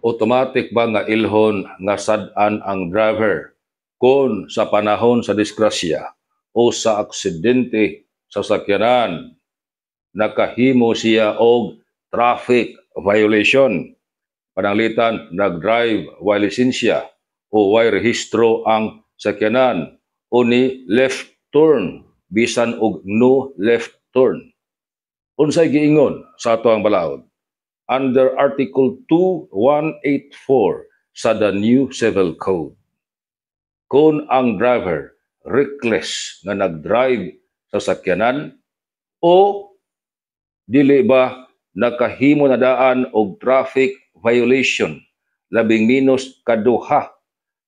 Automatic ba nga ilhon nga sad-an ang driver kung sa panahon sa disgrasya o sa aksidente sa sakyanan nakahimo siya og traffic violation? Pananglitan nag-drive way lisensya o way rehistro ang sakyanan o ni left turn bisan og no left turn. Unsay giingon sa ato ang balaod? Under Article 2184 sa the New Civil Code, kung ang driver reckless nga nag-drive sa sakyanan o dili ba nakahimo na daan og traffic violation labing minus kaduha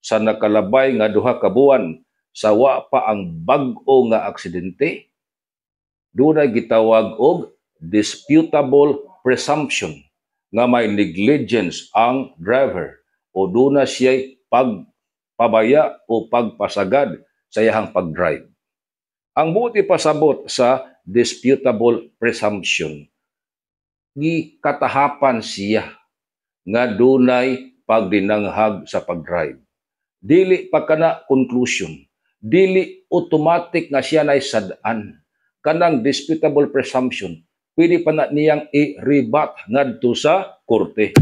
sa nakalabay nga 2 ka buwan sa wa pa ang bag-o nga aksidente, dunay gitawag og disputable presumption nga may negligence ang driver o duna siya'y pagpabaya o pagpasagad sa iyahang pag-drive. Ang buot ipasabot sa disputable presumption, gikatahapan siya nga dunay pagdinanghag sa pag-drive. Dili pa kana conclusion. Dili automatic nga siya nay sad-an. Kanang disputable presumption, pwede pa na niyang i-rebut ngadto sa korte.